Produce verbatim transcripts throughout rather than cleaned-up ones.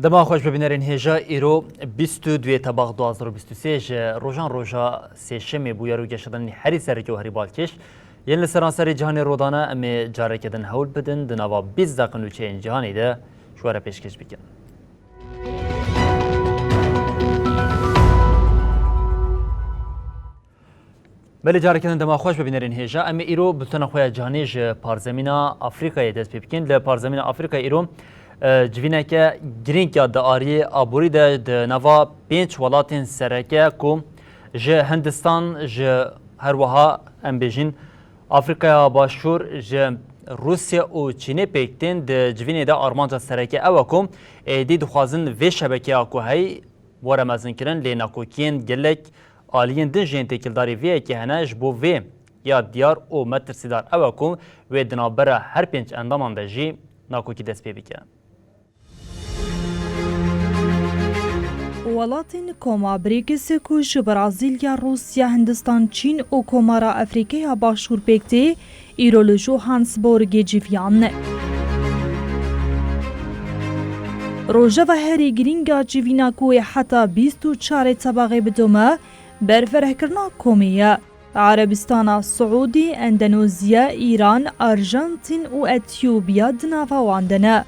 Dema xweş bibînerên hêja, îro bîst û duyê Tebax du hazar û bîst û sê ji rojan roja sêşemê bûyer û geşedanî herî sereke û herî balkêş yên li seranserê cîhanê rodane, em ê careke din hewl bidin di nava bîst deqe nûçeyên cîhanê de ji we re pêşkêş bikin. Belê, careke din dema xweş bibînerên hêja. Em ê îro bultena xwe ya cîhanê ji parzemîna Afrîkayê dest pê bikin. Li parzemîna Afrîkayê îro, e, civîneke girîng ya di ariyê aborî de di nava pênc welatên sereke ku ji Hindistan, ji her wiha em bêjin Afrîkaya Başûr, ji Rûsya û Çînê pêk tên, di civînê de armanca sereke ew e ku êdî dixwazin vê şebekeya ku heyî were mezinkirin, lê nakokiyên gelek aliyên din jê yên têkildarî vê yekê hene. Ji bo vê ya diyar û metirsîdar ew e ku wê di navbera her pênc endaman de jî nakokî dest pê bike. Welatên Koma BRICS ku ji Brazîlya, Rûsya, Hindistan, Çîn û Komara Afrîkaya Başûr pêk tê, îro li Johannesburgê civiyan. Rojeva herî girîng a civîna ku ê heta bîst û çarê Tebaxê bidome, berferehkirina komê ye. Erebistana Siûdî, Endonezya, Îran, Arjantîn û Etiyopya di nava wan de ne.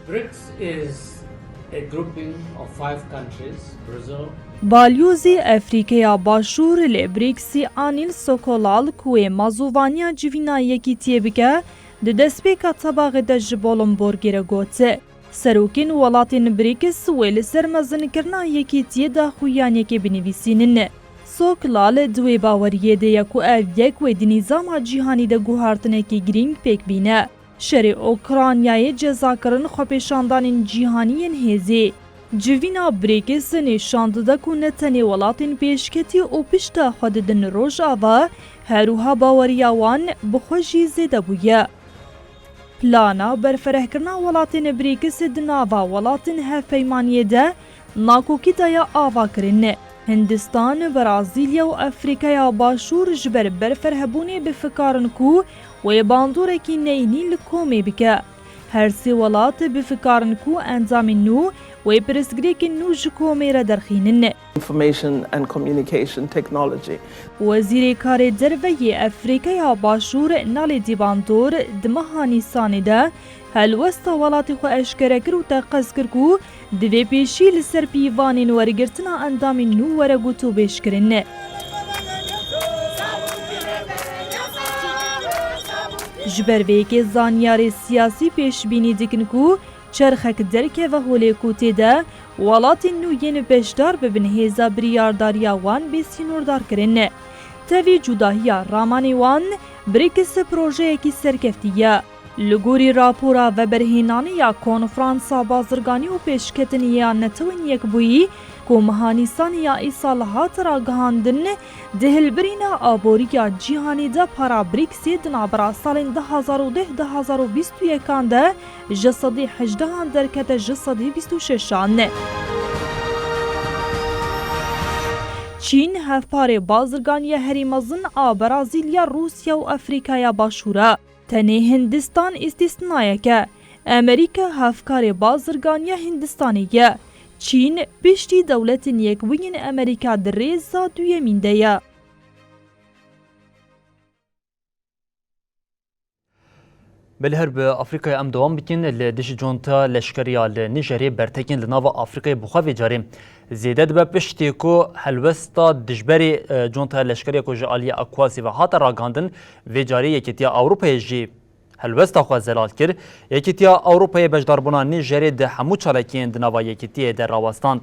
BRICS is a grouping of five countries, Brazil. Balyozê Efrîkeya Başûr li BRICSî Anîl Sokolal ku ê mazûvaniya civîna yekîtiyê bike, di destpêka Tebaxê de ji Bolomborgê re got, serokên welatên BRICS wê li ser mezinkirina yekîtiyê daxuyaniyekê binivîsînin. Sokolal di wê baweriyê de ye ku ev yek wê di nîzama cîhanî de guhartinekî girîng pêk bîne. Şerê Ukraynayê ceza kirin xwepêşandanên cîhanî yên hêzê. Civîna BRICS nîşan dide ku ne tenê welatên pêşketî û pişta xwe didin Rojava, her wiha baweriya wan bi xwe jî zêde bûye. Plana berferehkirina welatên BRICS di nava welatên hevpeymaniyê de nakokî daye avakirin. Hindistan, Brazîlya û Afrîkaya Başûr ji ber berferhbûnê bi fikar in ku wê bandorekî neyînî li komê bike. Her sê welat bi fikar in ku endamên nû wê pirsgirêkên nû ji komê re derxînin. Information and Communication Technology. Wezîrê Karê Derve yê Afrîkaya Başûr, Naledi Pandor, di meha Nîsanê de helwesta welatê xwe eşkere kir û teqez kir ku divê pêşî li ser pîvanên wergirtina endamên nû were gotûbêjkirin. Ji ber vê yekê zanyarê siyasî pêşbînî dikin ku çerxek derkeve holê ku tê de welatên nû yên beşdar bibin hêza biryardariya wan bê sînordarkirin. Tevî cudahiya ramanê wan, BRICS projeyekî serkeftî ye. Li gorî rapora veberhênanê ya Konferansa Bazirganî û Pêşketinê ya Netewên Yekbûyî ku meha Nîsanê ya îsal hat ragihandin, di hilbirîna aboriya cîhanê de para BRICSê di navbera salên du hazar û deh du hazar û bîst û yekan de ji sedî hejdehan derkete ji sedî bîst û şeşan. Çîn hevparê bazirganiya herî mezin a Brazîlya, Rûsya û Afrîkaya Başûr e. Tenê Hindistan îstîsnayek e. Amerîka hevkarê bazirganiya Hindistanê ye. Çîn piştî Dewletên Yekbûyî yên Amerîka di rêza duyemîn de ye. Belê, her bi Afrîkayê em dewam bikin. Li dijî conta leşkerî ya li Nîjerê bertekên li nava Afrîkayê bi xwe vê carê zêde dibe, piştî ku helwesta dijberî, e, conta leşkerî ya ku ji aliyê Akwazî ve hate ragihandin, vê carê Yekîtiya Ewropayê jî helwesta xwe zelal kir. Yekîtiya Ewropayê beşdarbûna Nîjerê di hemû çalakiyên di nava Yekîtiyê de rawestand.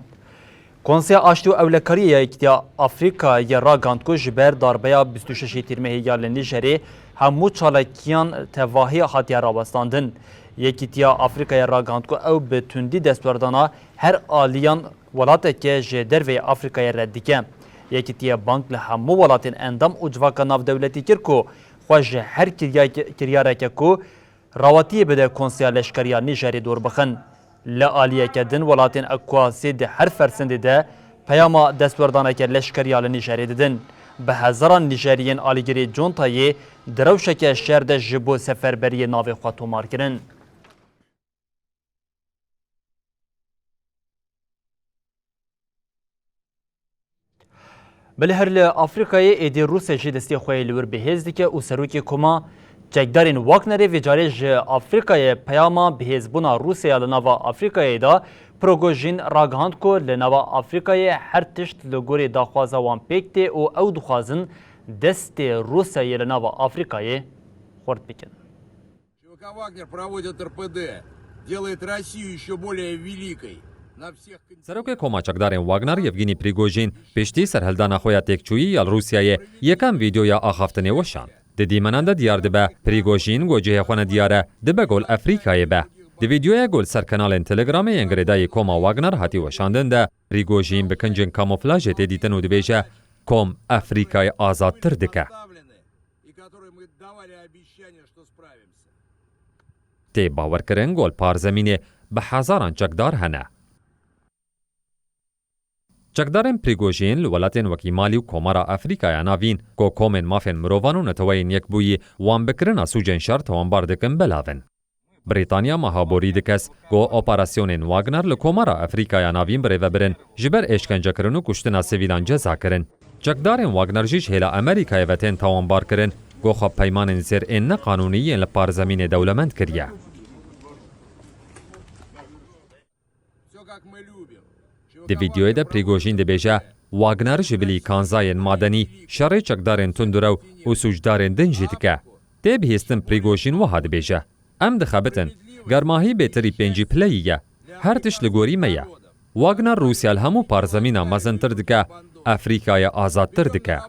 Konseya Aştî û Ewlekariyê ya Yekîtiya Afrîkayê ragihand ku ji ber darbeya bîst û şeşê Tîrmehê ya li Nîjerê Hemû çalakiyan tevahiya hatiye rawestandin. Yekîtiya Afrîkayê ragihand ku ew bi tundî destwerdana her aliyan welateke ji derveyê Afrîkayê red dike. Yekîtiyê bang li hemû welatên endam û civaka navdewletî kir ku xwe ji her kirya-, kiryareke ku rawatiyê bide konseya leşkeriya Nîjerê dor bixin. Li aliyeke din welatên Ekuwasê di her fersendê de peyama destwerdaneke leşkeriya li Nîjerê didin. Bi hezaran Nîjeriyên alîgirê Cuntayê di rewşeke şer de ji bo seferberiyê navê xwe tomar kirin. Belê her li Afrîkayê êdî Rûsya jî destê xwe yê li wir bihêz dike û serokê koma çekdarên Wagnerê vê carê ji Afrîkayê peyama bihêzbûna Rûsyaya li nava Afrîkayê da. Prigojîn ragihand ku li nava Afrîkayê her tişt li gorî daxwaza wan pêk tê û ew dixwazin destê Rûsyayê li nava Afrîkayê xurt bikin. Ç V K Wagner проводит R P D, делает Россию ещё более великой на всех континентах. Serokê Koma Çekdarên Wagner Yevgeny Prigojîn piştî serhildana xwe ya têkçûyî ya li Rûsyayê yekem vîdeoya axaftinê weşand. Di dîmenan de diyar dibe, Prigojîn ku cihê xwe nediyar e, dibe ku li Efrîkayê be. Di vîdeoyê ku li ser kanalên Telegramê yên girêdayî Koma Wagner hatî weşandin de, Prigojîn bi kincên kamûflajê tê dîtin û dibêje, Kom Efrîkayê azadtir dike. Tê bawerkirin ku li parzemînê bi hezaran çekdar hene. Çekdarên Prigojîn li welatên wekî Malî û Komara Efrîkaya Navîn ku komên mafên mirovan û Neteweyên Yekbûyî wan bi kirina sûcên şer tawanbar dikin belav in. Brîtanya meha borî du kes ku operasyonên Wagner li Komara Efrîkaya Navîn birêvebirin, ji ber êşkencekirin û kuştina sivîlan ceza kirin. Çekdarên Wagner jî ji hêla Amerîkayê ve tên tawanbarkirin ku xwe peymanên zêr ên neqanûnî yên li parzemînê dewlemend kiriye. Di vîdeoyê de Prigojîn dibêje, Wagner ji bilî kanzayên madenî şerê çekdarên tundrew û sûcdarên din jî dike. Tê bihîstin Prigojîn wiha dibêje, Em dixebitin. Germahî bêtirî pêncî pileyî ye. Her tişt li gorî me ye. Wagner Rûsya li hemû parzemîna mezintir dike, Efrîkayê azadtir dike.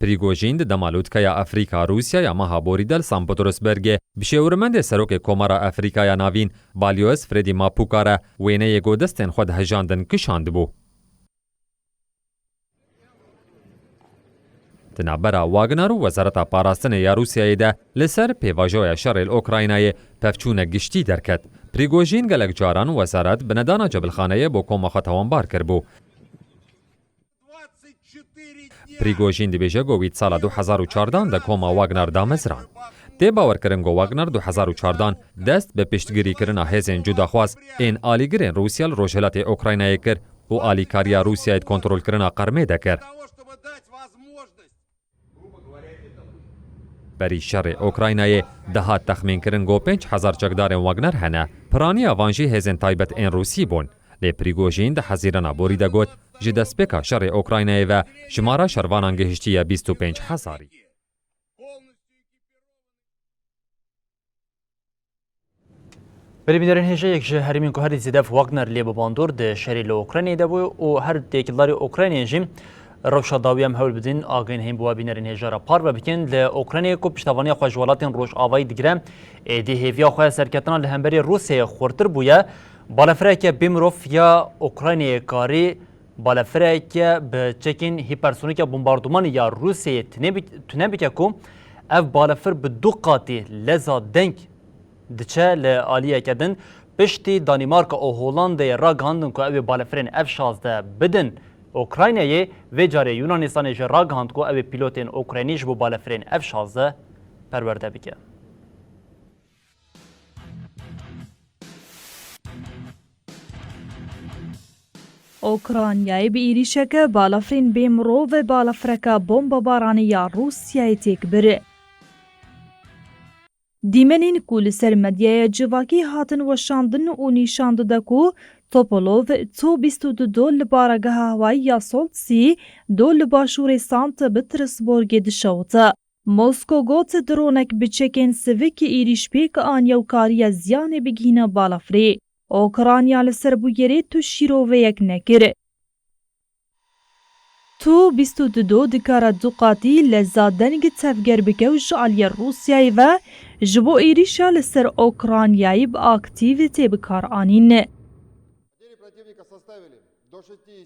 Prigojîn di dema lûtkeya Efrîka Rûsya ya meha borî de li San Petersburgê bi şêwirmendê serokê Komara Efrîkaya Navîn, Balyoz Fredî Mapûka re wêneyê ku destên xwe dihejandin kişandibû. Di navbera Wagner û Wezareta Parastinê ya Rûsyayê de li ser pêvajoya şerê li Ukraynayê pevçûnek giştî derket. Prigojîn gelek caran wezaret bi nedana cebilxaneyê bo koma xwe tawanbar kiribû. Prigojîn dibêje ku wî di sala du hezar û çardan de koma Wagner damezrand. Tê bawerkirin ku Wagner du hezar û çardan dest bi piştgirîkirina hêzên cudaxwaz ên alîgirên Rûsya li rojhilatê Ukraynayê kir û alîkariya Rûsyayê di kontrolkirina Qermê de kir. Berî şerê Ukraynayê dihat texmînkirin ku pênc hezar çekdarên Wagner hene. Piraniya van jî hêzên taybet ên Rûsî bûn. Lê Prigojîn di hezîrana borî de got, ji destpêka şerê Ukraynayê ve jimara şervanan gihiştiye bîst û pênc hezarî. Belê bînerên hêja, yek ji herêmên ku herî zêde ev Wagner lê bi bandor di şerê li Ukraynayê de bû û her têkildarî Ukraynayê jî rewşa dawî em hewl bidin agahên hên bi we bînerên hêja re parve bikin. Li Ukraynayê ku piştevaniya xwe ji welatên Rojavayî digire, êdî hêviya xwe ya serketina li hemberî Rûsyayê xurtir bûye. Balefireke bê mirov ya Ukraynayê karî balefireke bi çekên hîpersonîk ya bombardumanê ya Rûsyayê tune bik-, tune bike ku ev balefir bi du qatî leza deng diçe li aliyeke din. Piştî Danîmarka û Holandayê ragihandin ku ew ê balefirên F şazdeh bidin Ukraynayê, vê carê Yunanistanê jî ragihand ku ew ê pîlotên Ukraynî ji bo balefirên F şazdeh perwerde bike. Ukraynayê bi êrîşeke balafirên bê mirov ve balafireke bombebaranê ya Rûsyayê têk bir. Dîmenên ku li ser medyaya civakî hatin weşandin û nîşan dide ku Topolov çû bîst û du dol li baregeha hewayî ya Soltsî dol li başûrê Sant Petersburgê dişewite. Mosko got, dronek bi çekên sivik êrîş pêk aniye û kariye ziyanê bigihîne balafirê. Ukrayna li ser bûyerê tu şîroveyek nekir. Tu bîst û du do dikare du qatî leza deng tevger bike û ji aliyê Rûsyayê ve ji bo êrîşa li ser Okraynayê bi aktîv tê bikaranîn.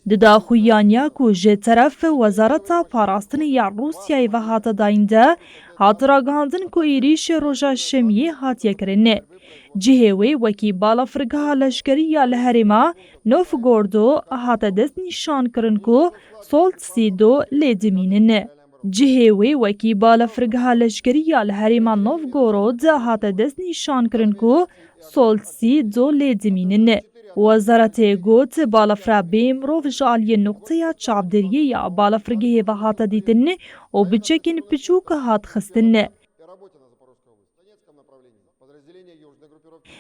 Di daxuyaniya ku ji teref Wezareta Parastinê ya Rûsyayê ve hate dayîn de, hat ragihandin ku êrîşê roja Şemiyê hatiye kirin. Cihê wê wekî balafirgeha leşkerî ya li herêma Novgordo hate destnîşankirin ku Soltsî do lê dimînin. Cihê wê wekî balafirgeha leşkerî ya li herêma Novgorod hate destnîşankirin ku Soltsî do lê dimînin. Wezaretê got, balafira bê mirov ji aliyê nuqteya çavdêriyê ya balafirgehê ve hate dîtin û bi çekên piçûk hat xistin.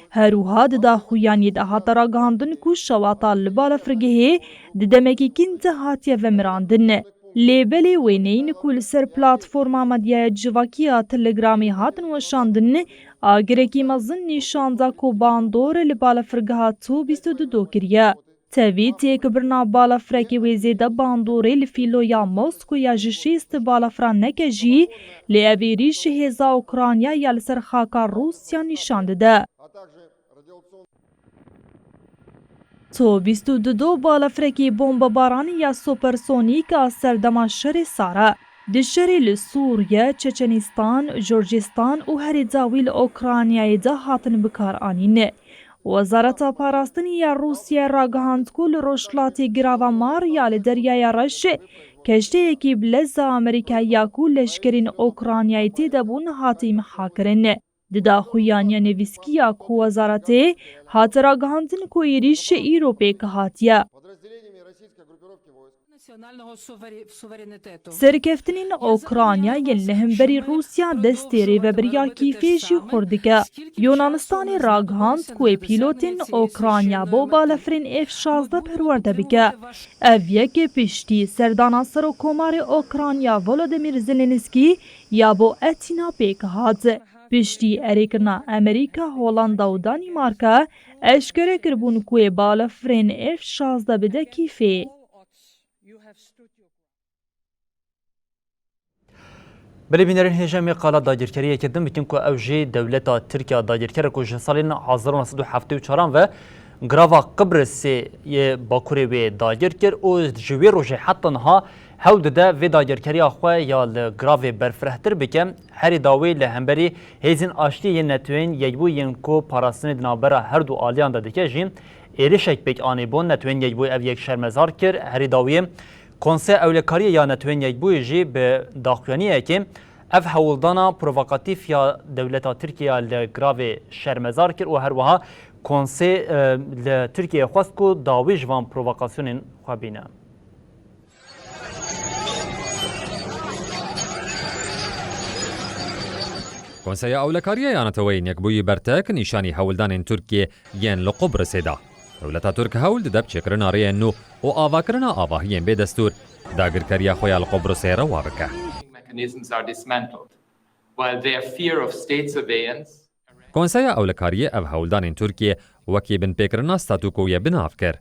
Her wiha di daxuyaniyê de hate ragihandin ku şewata li balafirgehê di demekî kin de hatiye vemirandin. Lê belê wêneyên ku li ser platforma medyaya civakî ya Telegramê hatin weşandin, agirekî mezin nîşan da ku bandor li balafirgeha Tu bîst û du do kiriye. Tevî têkbirina balafirekê wê zêde bandorê li fîloya Moskoya ji şêst balafira neke jî, lê ev êrîş hêza Ukrayna ya li ser xaka Rûsya nîşan dide. Tu bîst û du do balafirekî bombebaranî ya supersonîk a serdema şerê sar e. Di şerê li Sûriye, Çeçenîstan, Gurcistan û herî dawî li Okraynayê de hatin bikaranîn. Wezareta Parastinê ya Rûsya ragihand ku li rojhilatê girava Mar ya li Deryaya Reş keşteyekî bi leza Amerîkayî ya ku leşkerên Okraynayê tê de bûn hate îmha kirin. Di daxuyaniya nivîskî ya ku wezaretê hate ragihandin ku êrîş îro pêk hatiye. Serkeftinên Okrayna yên li hemberî Rûsya destê rêvebiriya Kîfê jî xurt dike. Yunanistanê ragihand ku ê pîlotên Okrayna bo balefirên F şazdeh perwerde bike. Ev yek piştî serdana Serokkomarê Okrayna Volodymyr Zelensky ya bo Etîna pêk hat. Piştî erêkirina Amerîka, Holanda û Danîmarka eşkere kiribûn ku ê balefirên F şazdeh bide Kîfê. Belê bînerên hêja, em ê qala dagirkeriyeke din bikin ku ew jî dewleta Tirkiye dagirker e ku ji salên hezar û neh sed û heftê û çaran ve girava Qibrisê yê Bakurê wê dagir kir û ji wê rojê heta niha hewl dide vê dagirkeriya xwe ya li giravê berfirehtir bike. Herî dawî li hemberî hêzên aştiyê yên Neteweyên Yekbûyî yên ku parastinê di navbera her du aliyan de dike jî êrişek pêk anîbûn. Neteweyên Yekbûyî ev yek şermezar kir. Herî dawiyê Konseya Ewlekariyê ya Neteweyên Yekbûyî jî bi daxuyaniyekê ev hewldana provokatîf ya dewleta Tirkiye ya li giravê şermezar kir û her wiha Konsey, e, li Tirkiyeyê xwest ku dawî ji van provokasyonên xwe bîne. Konseya Ewlekariyê ya Neteweyên Yekbûyî bertek nîşanî hewldanên Tirkiyê yên li Qubrisê da. Dewleta Tirk hewl dide bi çêkirina rêyên nû û avakirina avahiyên bê destûr, dagirkeriya xwe ya li Qubrisê rewa bike. Mechanisms are dismantled, while their fear of state surveillance Konseya Ewlekariyê ev hewldanên Tirkiyê wekî binpêkirina statûkoyê bi nav kir.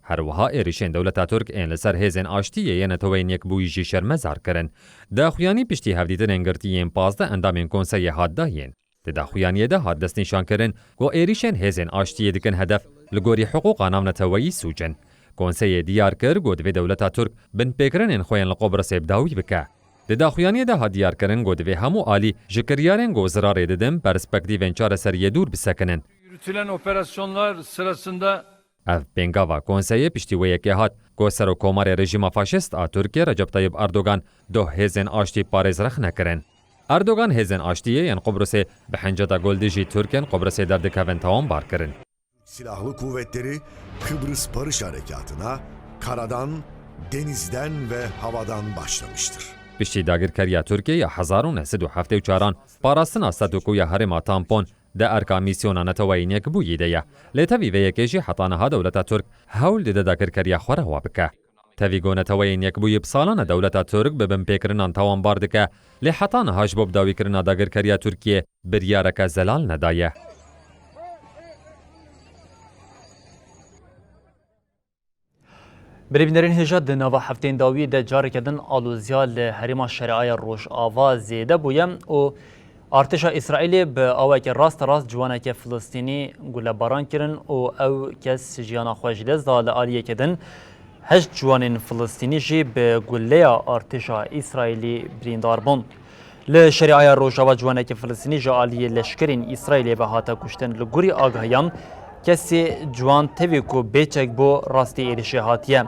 Her wiha êrişên dewleta Tirk ên li ser hêzên aştiyê yê Neteweyên Yekbûyî jî şermezar kirin. Daxuyanî piştî hevdîtinên girtî yên pazdeh endamên konseyê hat dayîn. Di daxuyaniyê de hat destnîşankirin ku êrişên hêzên aştiyê dikin hedef li gorî hiqûqa navneteweyî sûc in. Konseyê diyar kir ku divê dewleta Tirk binpêkirinên xwe yên li Qubrisê bi dawî bike. Di daxuyaniyê de hat diyarkirin ku divê hemû alî ji kiryarên ku zirarê didin perspektîfên çareseriyê dûr bisekinin. Yürütülen operasyonlar sırasında Ev pêngava konseyê piştî wê yekê hat ku Serokkomarê rejîma faşîst a Tirkiyê Recep Tayyip Erdogan doh hêzên aştî parêz rexne kirin. Erdogan hêzên aştiyê yên Qubrisê bi hinceta ku li dijî Tirk ên Qubrisê derdikevin tawanbar kirin. Silahlı kuvvetleri Kıbrıs Barış Harekatı'na karadan, denizden ve havadan başlamıştır. Piştî dagirkeriya Tirkiyê ya hezar û neh sed û heftê û çaran, parastina statûkoya herêma Tampon di erka mîsyona Neteweyên Yekbûyî de ye. Lê tevî vê yekê jî heta niha dewleta Tirk hewl dide dagirkeriya xwe rewa bike. Tevî ku Neteweyên Yekbûyî bi salan e dewleta Tirk bi binpêkirinan tawanbar dike, lê heta niha ji bo bidawîkirina dagirkeriya Tirkiyê biryareke zelal nedaye. Birêbînerên hêja, di nava hefteyên dawiyê de careke din aloziya li herêma Şeriaya Rojava zêde bûye û artêşa Îsraîlê bi aweke rasterast ciwaneke Filistînî gulebaran kirin û ew kes jiyana xwe ji dest da. Li aliyeke din heşt ciwanên Filistînî jî bi guleya artêşa Îsraîlî birîndar bûn. Li Şeriaya Rojava ciwaneke Filistînî ji aliyê leşkerên Îsraîlê ve hate kuştin. Li gorî agahiyan, kesê ciwan tevî ku bêçek bû, rastî êrişê hatiye.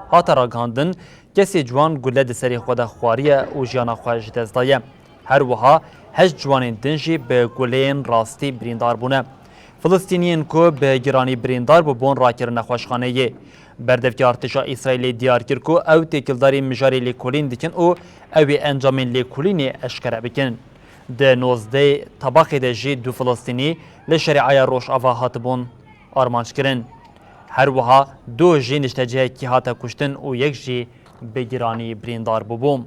Hate ragihandin, kesê ciwan gule di serê xwe de xwariye û jiyana xwe ji dest daye. Her wiha heşt ciwanên din jî bi guleyên rastî birîndar bûne. Filistîniyên ku bi giranî birîndar bûbûn, rakirin nexweşxaneyê. Berdevkê artêşa Îsraîlê diyar kir ku ew têkildarî mijarê lêkolîn dikin û ew ê encamên lêkolînê eşkere bikin. Di nozdeh Tebaxê de jî du Filistînî li Şeriaya Rojava hatibûn armanc kirin. Her wiha du jî niştecihekî hate kuştin û yek jî bi giranî birîndar bûbû.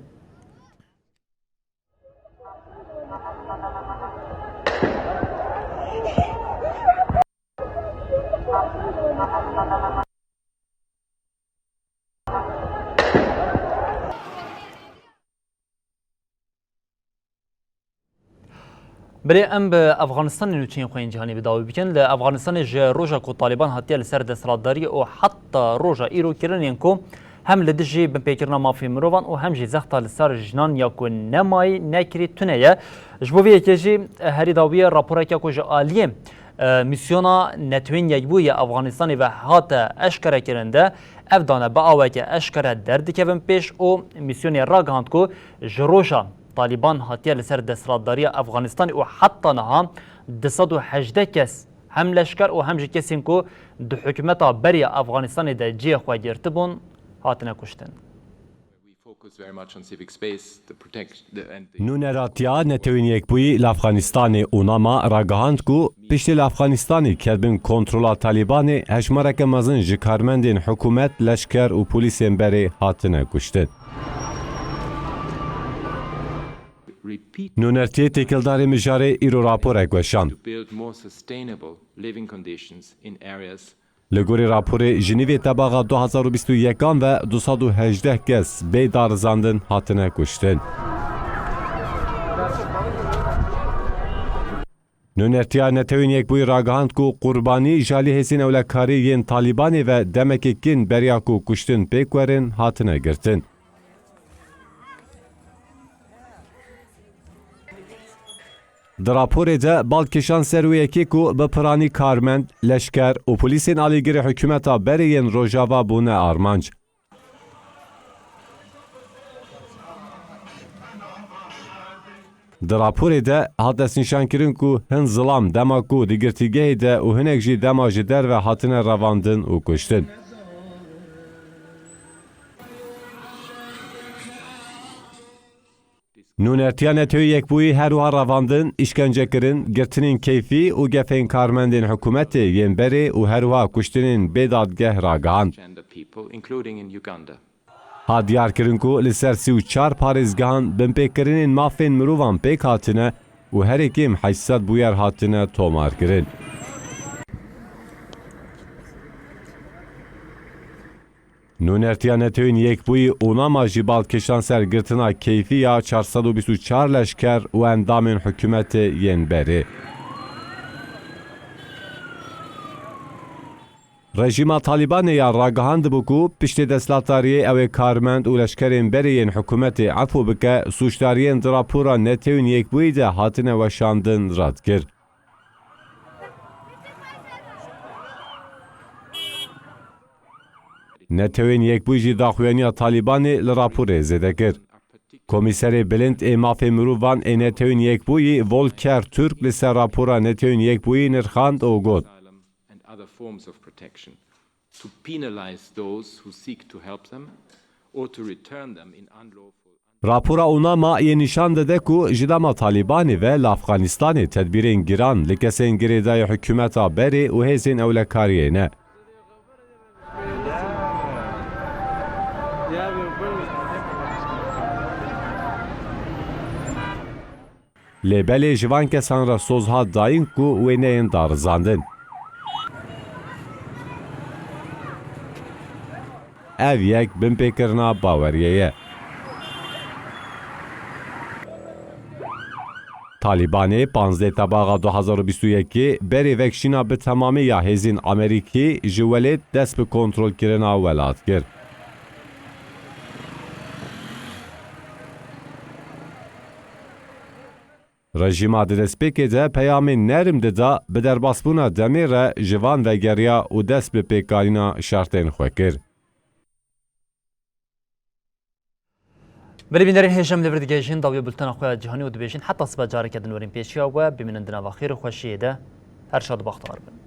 Belê, em bi Efxanistanê nûçeyên xwe yên cîhanî bi dawî bikin. Li Efxanistanê ji roja ku Talîban hatiye li ser desthilatdariyê û heta roja îro kirinên ku hem li dijî binpêkirina mafê mirovan û hem jî zexta li ser jinan ya ku nemayî nekirî tune ye. Ji bo vê yekê jî herî dawiyê raporeke ku ji aliyê, e, mîsyona Netewên Yekbûyî ya Efxanistanê ve hate eşkerekirin de ev dane bi aweke eşkere derdikevin pêş û mîsyonê ragihand ku ji roja Talîban hatiye li ser desthilatdariya Efxanistanê û heta niha du sed û hejdeh kes, hem leşker û hem jî kesên ku di hikûmeta berê ya Efxanistanê de cihê xwe girtibûn, hatine kuştin. We focus very much on civic space, the protect-, the, and the Nûneratiya Netewên Yekbûyî li Efxanistanê, UNAMA, ragihand ku piştî li Efxanistanê ketibin kontrola Talîbanê, hejmareke mezin ji karmendên hikûmet, leşker û polîsên berê hatine kuştin. Nûnertiyê têkildarê mijarê îro raporek weşand. To build more sustainable living conditions in areas Li gorî raporê Jinîvê tebaxa du hazar û bîst û yekan ve du sed û hejdeh kes bê darizandin hatine kuştin. Nûnertiya Netewên Yekbûyî ragihand ku qurbanî ji alî hêzên ewlekarî yên Talîbanê ve demekê kin beriya ku kuştin pêk werin hatine girtin. Di raporê de bal kêşan ser wê yekê ku bi piranî karmend, leşker û polîsên alîgirê hikûmeta berê yên Rojava bûne armanc. Di raporê de hat destnîşankirin ku hin zilam dema ku di girtîgehê de û hinek jî dema ji derve hatine revandin û kuştin. Nûnertiya Netewê Yekbûyî her wiha revandin, îşkencekirin, girtinên keyfî û gefên karmendên hikûmetê yên berê û her wiha kuştinên bê dadgeh ragihand. Ha diyar kirin ku li ser sî û çar parêzgehan binpêkirinên mafên mirovan pêk hatine û herî kêm heşt sed bûyer hatine tomarkirin. Nûnertiya Netewên Yekbûyî, UNAMA, jî bal kêşan ser girtina keyfî ya çar sed û bîst û çar leşker û endamên hikûmetê yên berê. Rejîma Talîbanê ya ragihandibû ku piştê desthilatdariyê ew ê karmend û leşkerên berê yên hikûmetê efû bike, sûcdariyên di rapora Netewên Yekbûyî de hatine weşandin red kir. Netewên Yekbûyî jî daxuyaniya Talîbanê li raporê zêde kir. Komîserê Bilind ê Mafê Mirovan ê Netewên Yekbûyî, Volker Türk, li ser rapora Netewên Yekbûyî nirxand û got, and other forms of protection, to penalize those who seek to help them or to return them in unlawful Rapora UNAMA yê nîşan dide ku ji dema Talîbanê ve li Afganistanê tedbîrên giran li kesên girêdayî hikûmeta berê û hêzên ewlekariyê ne. Lê belê ji van kesan re soz hat dayîn ku wê neyên darizandin. Ev yek binpêkirina baweriyê ye. Talîbanê panzdeh Tebaxa du hazar û bîst û yekê berê vekşîna bi temamî ya hêzên Amerîkî ji welêt dest bi kontrolkirina welat kir. Rejîma di destpêkê de peyamên nerm dida, bi derbasbûna demê re ji van vegeriya û dest bi pêkanîna şertên xwe kir. Belê bînerên hêja em li vir digihêjin dawiya bultena xwe ya cîhanî û dibêjin heta sibe careke din werin pêşiya we, bimînin di nava xêr û xweşiyê de. Her şad û bextewar bin.